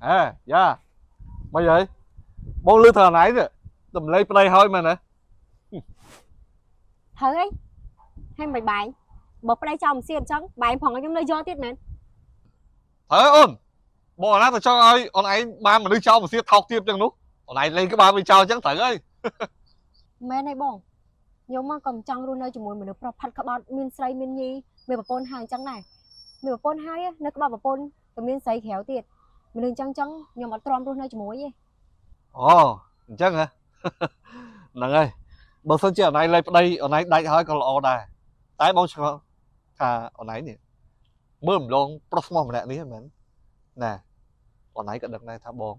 អេយ៉ាមិនអីបងលឺថាណៃនេះតម្លេប្តីហើយមែនទេ ត្រូវអីហើយមិនបែងបើប្តីចោលមិនសៀតអញ្ចឹងបែងផងឲ្យខ្ញុំនៅយកទៀតមែន ត្រូវអូនបងអាណាទៅចង់ឲ្យអូនឯងបានមនុស្សចោលមកសៀតថោកទាបចឹងនោះអូនឯងលេងក្បាលវិញចោលចឹងត្រូវហើយ មែនហើយបងខ្ញុំមកក៏មិនចង់រស់នៅជាមួយមនុស្សប្រុសផាត់ក្បត់មានស្រីមានញីមានប្រពន្ធហើយអញ្ចឹងដែរមានប្រពន្ធហើយនៅក្បត់ប្រពន្ធក៏មានស្រីក្រៅទៀតមនុស្សអញ្ចឹងចឹងខ្ញុំអត់ទ្រាំរស់នៅជាមួយទេ អូអញ្ចឹងហ៎ ហ្នឹងហើយបើសិនជាអូនឯងលេងប្តីអូនឯងដាច់ហើយក៏ល្អដែរតែបងឆ្ងល់ថាអូនឯងនេះមើលម្លងប្រុសស្មោះម្នាក់នេះហ្នឹងមែនណែអូនឯងក៏ដឹងដែរថាបង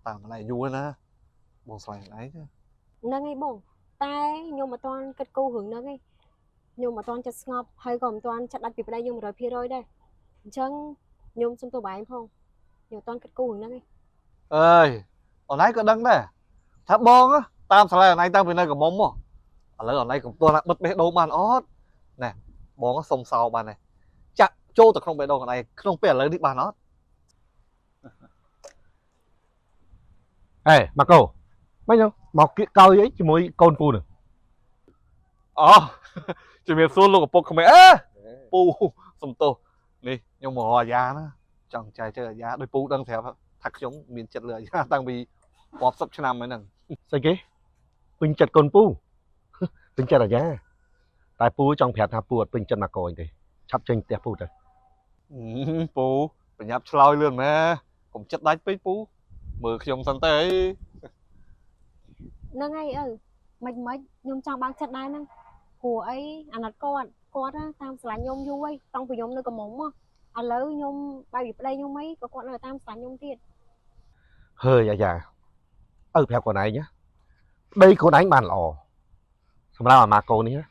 តាមអូនឯងយូរហើយណាបងស្រឡាញ់អូនឯងណា ហ្នឹងហើយបងតែខ្ញុំអត់ទាន់គិតគូររឿងហ្នឹងទេខ្ញុំអត់ទាន់ចិត្តស្ងប់ហើយក៏មិនទាន់ចិត្តដាច់ពីប្តីខ្ញុំ100%ដែរអញ្ចឹងខ្ញុំសុំទោសបែងផងខ្ញុំអត់ទាន់គិតគូររឿងហ្នឹងទេ អើយអូនឯងក៏ដឹងដែរថាបងហ៎តាមស្រឡាញ់អូនឯងតាំងពីនៅកំមុំមកឥឡូវអូនឯងកំពុងតែបិទបេះដូងបានអត់ណែបងសុំសោបានដែរចាក់ចូលទៅក្នុងបេះដូងអូនឯងក្នុងពេលឥឡូវនេះបានអត់ អេម៉ាកូមិនហ្នឹងមកគៀកកោយអីជាមួយកូនពូនឹង អូជំរាបសួរលោកឪពុកក្មេងអេពូសុំទោសនេះខ្ញុំមករកអាយ៉ាណាចង់ចែកជើអាយ៉ាដោយពូដឹងស្រាប់ថាខ្ញុំមានចិត្តលើអាយ៉ាតាំងពីរាប់សិបឆ្នាំហើយហ្នឹង ស្អីគេពេញចិត្តកូនពូ ពេញចិត្តអាយ៉ាតែពូចង់ប្រាប់ថាពូអត់ពេញចិត្តម៉ាកូអីទេឆាប់ចេញផ្ទះពូទៅ អឺពូប្រញាប់ឆ្លើយលឿនម៉ែកុំចិត្តដាច់ពេកពូមើលខ្ញុំសិនទៅអី ហ្នឹងហើយឪមិនមិនខ្ញុំចង់បើកចិត្តដែរហ្នឹងព្រោះអីអាណិតគាត់គាត់ណាតាមស្រឡាញ់ខ្ញុំយូរហើយតាំងពីខ្ញុំនៅកំមុំមកឥឡូវខ្ញុំបែកពីប្តីខ្ញុំអីក៏គាត់នៅតាមស្រឡាញ់ខ្ញុំទៀត ហើយអាយ៉ាឪប្រាប់កូនឯងណាប្តីកូនឯងបានល្អសម្រាប់អាម៉ាកូនេះណា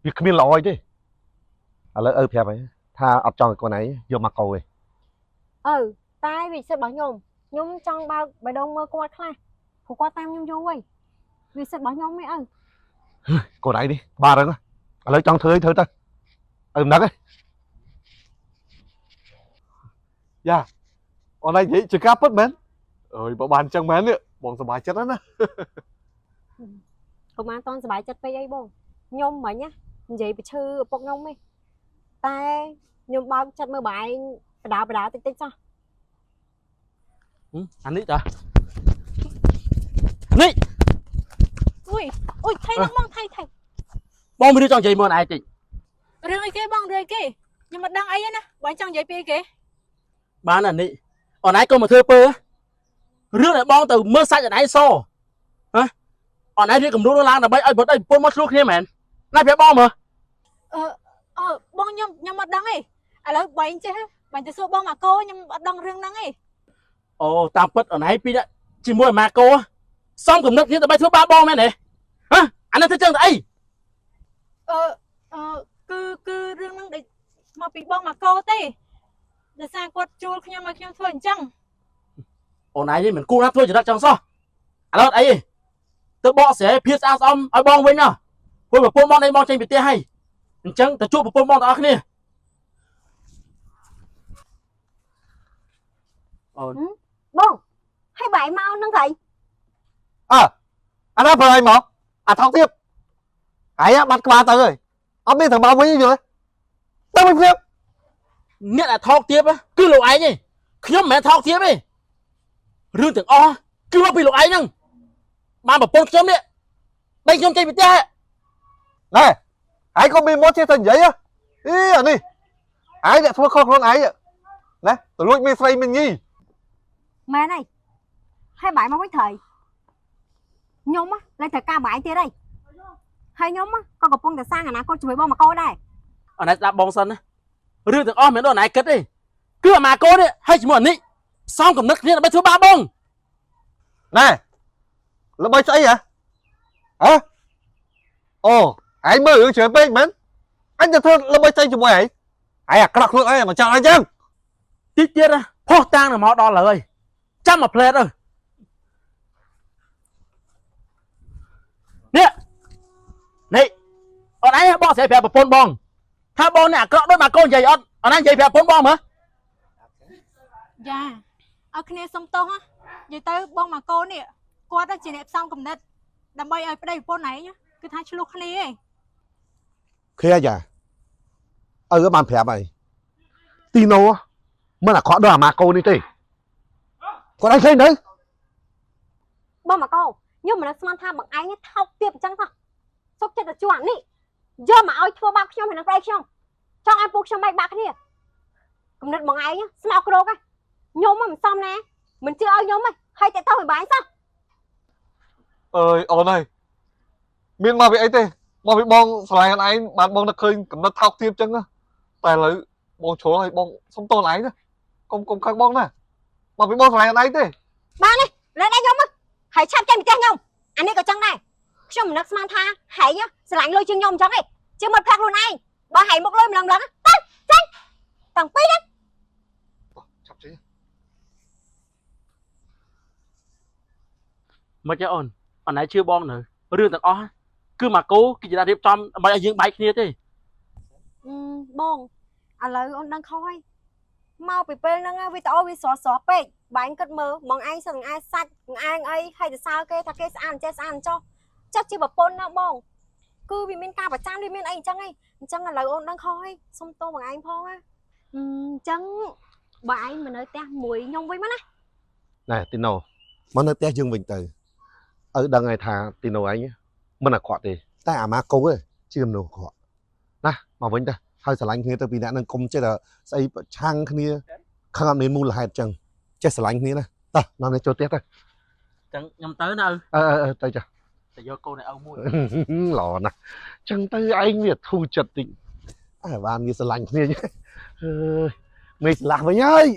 វាគ្មានល្អអីទេឥឡូវឪប្រាប់ហើយថាអត់ចង់ឲ្យកូនឯងយកម៉ាកូទេ ឪតែវាសិទ្ធរបស់ខ្ញុំខ្ញុំចង់បើកបេះដូងមើលគាត់ខ្លះព្រោះគាត់តាមខ្ញុំយូរហើយវាសិទ្ធរបស់ខ្ញុំឯងឪ កូនឯងនេះបាទហ្នឹងឥឡូវចង់ធ្វើអីធ្វើទៅឪមិនដឹងទេ យ៉ាអូនឯងនិយាយជាការពិតមែនអើយបើបានចឹងមែននេះបងសប្បាយចិត្តណាស់ណា កុំបានតន់សប្បាយចិត្តពេកអីបងខ្ញុំមិញណានិយាយប្រឈឺឪពុកខ្ញុំឯងតែខ្ញុំបើកចិត្តមើលបែងបដាបដាតិចតិចចោះ អានេះតានេះ អុយអុយថៃហ្នឹងបងថៃថៃ បងមានរឿងចង់និយាយមើលឯងតិច រឿងអីគេបងរឿងអីគេខ្ញុំមិនដឹងអីទេណាបងចង់និយាយពីអីគេ បានអានេះអនឯងក៏មកធ្វើពើរឿងដែលបងទៅមើលសាច់អនឯងសហ៎អនឯងរៀបគំរូឡើងដើម្បីឲ្យប្រពន្ធមកឆ្លោះគ្នាមែនណាប្រាប់បងមើល អឺអឺបងខ្ញុំខ្ញុំមិនដឹងទេឥឡូវបងចេះបងទៅសួរបងម៉ាកូខ្ញុំអត់ដឹងរឿងហ្នឹងទេ អូតាមពិតអនឯងពីរនាក់ជាមួយអាម៉ាកូសំគំនិតគ្នាដើម្បីធ្វើបាបបងមែនទេហ៎អានេះធ្វើចឹងទៅអី អឺអឺគឺគឺរឿងហ្នឹងដែលមកពីបងម៉ាកូទេដោយសារគាត់ជួលខ្ញុំឲ្យខ្ញុំធ្វើអញ្ចឹង អូនឯងនេះមិនគួរណាធ្វើចរិតចឹងសោះឥឡូវអត់អីទេទៅបកស្រាយភាពស្អាតស្អំឲ្យបងវិញណោះព្រោះប្រពន្ធបងនេះបងចេញពីផ្ទះហើយអញ្ចឹងទៅជួបប្រពន្ធបងទាំងអស់គ្នាអូន បងហើយបែងមកហ្នឹងស្អី អើអាណាប្រើឯងមកអាថោកទៀតឯងបាត់ក្បាលទៅហើយអត់មានត្រូវមកវិញទេយល់ទេទៅវិញភ្លាម អ្នកដែលថោកទាបគឺលោកឯងឯងខ្ញុំមិនមែនថោកទាបទេរឿងទាំងអស់គឺមកពីលោកឯងហ្នឹងបានប្រពន្ធខ្ញុំនេះដេញខ្ញុំចេញពីផ្ទះ ណែឯងក៏មានមាត់ចេះតែនិយាយហ៎អីអានេះឯងអ្នកធ្វើខុសខ្លួនឯងណាទៅលួចមានស្រីមានញី មែនហើយហើយបែងមកវិញត្រូវខ្ញុំឡើងត្រូវការបែងទៀតហើយហើយខ្ញុំក៏កំពុងតែសាងអនាគតជាមួយបងមកកោដែរ អនឯងស្ដាប់បងសិនណារឿងទាំងអស់មិនមែនដូចអនឯងគិតទេគឺអាម៉ាកូនេះហើយជាមួយអានេះសំកំណត់គ្នាដើម្បីធ្វើបាបបង ណែល្បីស្អីហ៎ហ៎អូឯងមើលរឿងច្រើនពេកមែនអញទៅធ្វើល្បីស្អីជាមួយឯងឯងអាក្រក់ខ្លួនឯងមកចង់អីចឹង តិចទៀតណាផុសតាងនឹងមកដល់ហើយចាំមួយផ្លែតទៅនេះនេះអនឯងបកស្រាយប្រាប់ប្រពន្ធបងថាបងនេះអាក្រក់ដូចម៉ាកូននិយាយអត់អនឯងនិយាយប្រាប់ប្រពន្ធបងមើល យ៉ា ឲ្យគ្នាសុំទោសណានិយាយទៅបងម៉ាកូនេះគាត់ជាអ្នកផ្សំកំណត់ដើម្បីឲ្យប្តីប្រពន្ធឯងគឺថាឆ្លោះគ្នាឯង ឃើញអាយ៉ាឪបានប្រាប់ហើយទីណូមិនអាក្រក់ដល់អាម៉ាកូនេះទេគាត់ឯងឃើញទៅ បងមកកោខ្ញុំមិននឹកស្មានថាបងឯងថោកទាបអញ្ចឹងសោះសុកចិត្តតែជួអានេះយកមកឲ្យធ្វើបាបខ្ញុំហើយនឹងប្តីខ្ញុំចង់ឲ្យពួកខ្ញុំបែកបាក់គ្នាគំនិតបងឯងស្មោកគ្រោកខ្ញុំមិនសមណាមិនជឿឲ្យខ្ញុំទេហើយតែទៅឲ្យបងឯងសោះ អើយអូនហើយមានមកពីអីទេមកពីបងស្រឡាញ់ខ្លួនឯងបានបងនឹកឃើញកំណត់ថោកទាបចឹងណាតែឥឡូវបងជ្រុលហើយបងសុំទោសខ្លួនឯងណាកុំកុំខឹងបងណាមកពីបងស្រឡាញ់ខ្លួនឯងទេ បានទេលែងឯងខ្ញុំមកហើយឆាប់ចេញពីផ្ទះខ្ញុំអានេះក៏ចឹងដែរខ្ញុំមិននឹកស្មានថាហែងស្រឡាញ់លុយជាងខ្ញុំអញ្ចឹងឯងជាមិត្តភក្តិខ្លួនឯងបើហែងមកលុយម្លងម្លងទៅចេញតាំងពីហ្នឹង ឆាប់ចេញ មកចេះអូនអូនឯងជឿបងនៅរឿងទាំងអស់គឺម៉ាកូគឺជាអ្នករៀបចំដើម្បីឲ្យយើងបែកគ្នាទេ អឺបងឥឡូវអូនដឹងខុសហើយមកពីពេលហ្នឹងវីដេអូវាស្រស់ស្រស់ពេកបែងគិតមើលបងឯងសឹងឯងសាច់ឯងអីហើយទៅសើគេថាគេស្អាតចេះស្អាតចោះចាត់ជាប្រពន្ធណាបងគឺវាមានការប្រច័នវាមានអីអញ្ចឹងឯងអញ្ចឹងឥឡូវអូនដឹងខុសហើយសុំទោសបងឯងផងណាអញ្ចឹងបងឯងមកនៅផ្ទះមួយខ្ញុំវិញមកណា ណែទីណូមកនៅផ្ទះយើងវិញទៅឪដឹងហើយថាទីណូឯងមិនអាក្រក់ទេតែអាម៉ាកូឯងជាមនុស្សអាក្រក់ណាមកវិញទៅហើយស្រឡាញ់គ្នាទៅពីអ្នកនឹងកុំចេះតែស្អីប្រឆាំងគ្នាខឹងអត់មានមូលហេតុចឹងចេះស្រឡាញ់គ្នាណាតោះនាំនេះចូលផ្ទះទៅ ចឹងខ្ញុំទៅណាឪ អឺអឺទៅចា តែយកកូនឲ្យឪមួយ ល្អណាស់ចឹងទៅឯងវាធូរចិត្តតិចអើបានវាស្រឡាញ់គ្នាអើយមេស្រឡះវិញហើយ